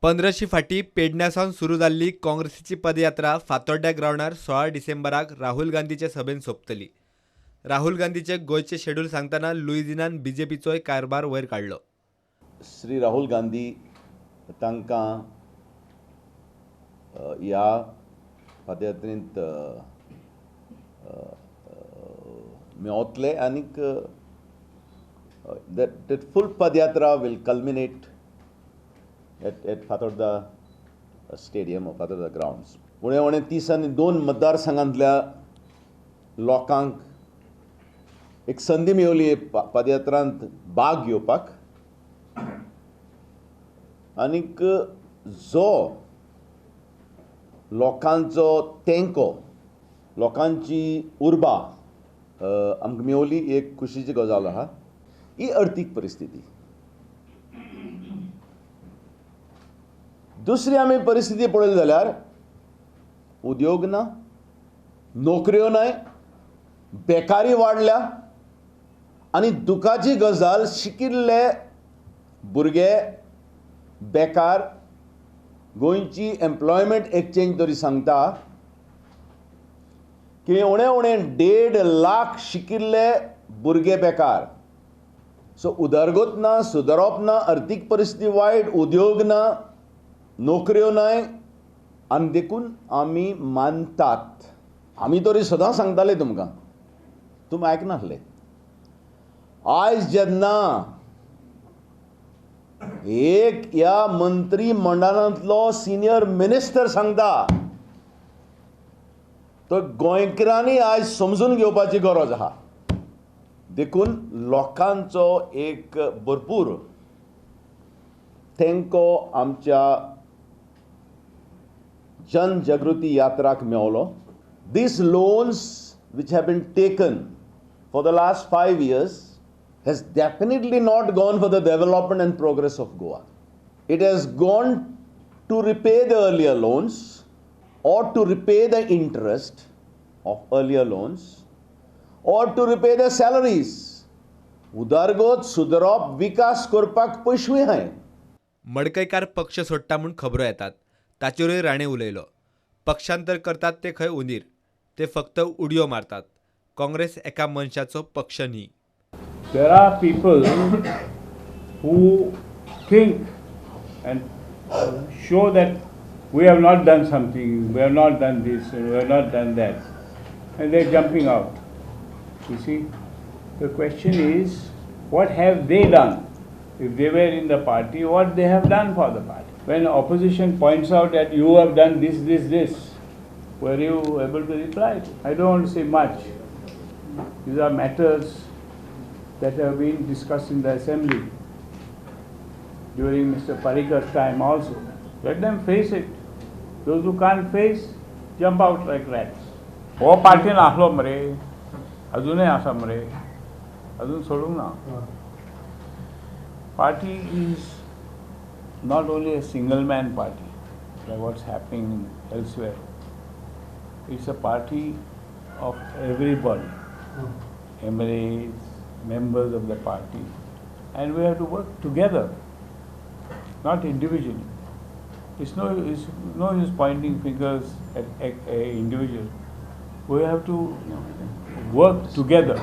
15 फाटी पेडण्या सावन सुरू जाल्ली काँग्रेसीची पदयात्रा फातोड्ड्या ग्रावंडार 16 डिसेंबराक राहुल गांधीचे सभेन सोंपतली. राहुल गांधीचे गोंयचे शेड्यूल सांगतना लुईझिनान बीजेपीचोय कारभार वयर काडलो. श्री राहुल गांधी तांकां ह्या पदयात्रेंत मेवतले आनीक that full padayatra will culminate at Fatorda stadium or Fatorda grounds. उणे उणे 30 आनी 2 मतदारसंघांतल्या लोकांक एक संदी मेवली पदयात्रांत भाग घेवपाक आनीक जो लोकांचो तेंको, लोकांची उर्बा आमकां मेवली, एक खुशीची गजाल आहा. ही अर्थीक परिस्थिती. दुसरी आमी परिस्थिती पळयली जाल्यार उद्योग ना, नोकऱ्यो नाय, बेकारी वाडल्या आनी दुखाची गजाल शिकिल्ले भुरगे बेकार. गोंयची एम्प्लॉयमेंट एक्सचेंज तरी सांगता की उणे उणे 1.5 लाख शिकिल्ले भुरगे बेकार. सो उदरगत ना, सुदारप ना, अर्थीक परिस्थिती वायट, उद्योग ना, नोकऱ्यो नाय आनी देखून आमी मानतात. आमी तरी सदां सांगताले तुमकां, तुमी आयकनासले. आयज जेन्ना एक ह्या मंत्रीमंडळांतलो सिनियर मिनिस्टर सांगता तो गोंयकारांनी आयज समजून घेवपाची गरज आहा. देखून लोकांचो एक भरपूर तेंको आमच्या जनजागृती यात्राक मेवलो. These loans which have been taken for the last 5 years has definitely not gone for the development and progress of Goa. It has gone to repay the earlier loans or to repay the interest of earlier loans or to repay the salaries. उदरगत सुदरप विकास करपाक पयशे हाय. मडकयकार पक्ष सोडटा म्हूण खबरो येतात ताचेरूय राणे उलयलो. पक्षांतर करतात ते खंय उंदीर, ते फक्त उडयो मारतात. काँग्रेस एका मनशाचो पक्ष न्ही. There are people who think and show that we have not done something, we have not done this, and we have not done that, and they're jumping out. You see, the question is, what have they done? If they were in the party, what they have done for the party? When opposition points out that you have done this, this, this, were you able to reply? I don't want to say much. These are matters that have been discussed in the assembly during Mr. Parrikar's time also. Let them face it. Those who can't face, jump out like rats. हो पार्टीन आसलो मरे, अजूनय आसा मरे, अजून सोडूंक ना. Party is not only a single man party, like what's happening elsewhere. It's a party of everybody, MLAs, members of the party, and we have to work together, not individually. It's no use pointing fingers at a individual. We have to work together.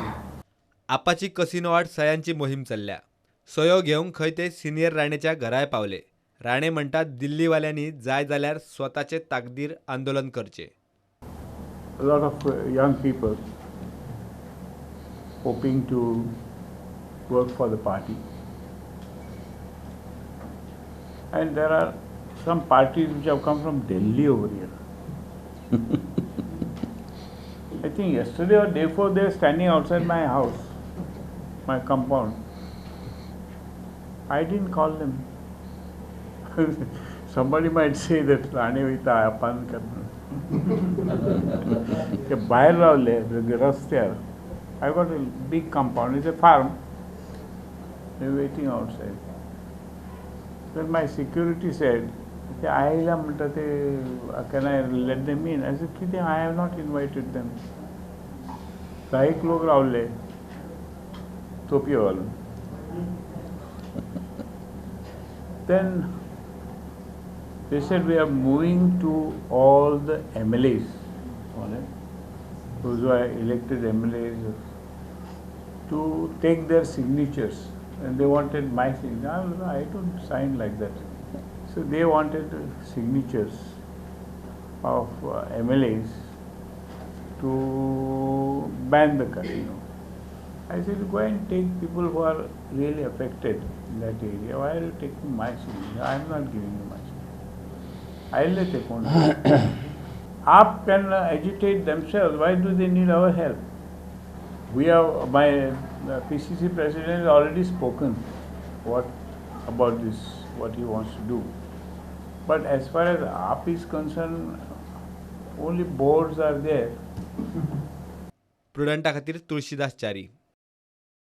Apache casino आड सयांची मोहीम चल्ल्या. सयो घेवंक खंय ते senior राणेच्या घराय पावले. राणे म्हणटात दिल्लीवाल्यांनी जाय जाल्यार स्वताचे ताकदीर आंदोलन करचे. A lot of young people hoping to work for the party, and there are some parties which have come from Delhi over here. I think yesterday or day before they were standing outside my house, my compound. I didn't call them. Somebody might say that Rane वयता apan karna. ते भायर रावले रस्त्यार. I got a big compound, it's a farm. They were waiting outside. Then my security said, ते आयला म्हणटा ते, can I let them in? I said, कितें, I have not invited them. कांय लोक रावले तोपयो घालून. Then They said we are moving to all the MLAs on it, those who are elected MLAs, to take their signatures, and they wanted my signature. I don't sign like that. So they wanted signatures of MLAs to ban the casino. I said, go and take people who are really affected in that area. Why are you taking my signature? I am not giving you my signature. आयिल्ले ते कोण AAP can agitate themselves. Why do they need our help? We have, my PCC president has already spoken what about this, what he wants to do. But as far as AAP is concerned, only boards are there. प्रुडंटा खातीर तुळशीदास च्यारी.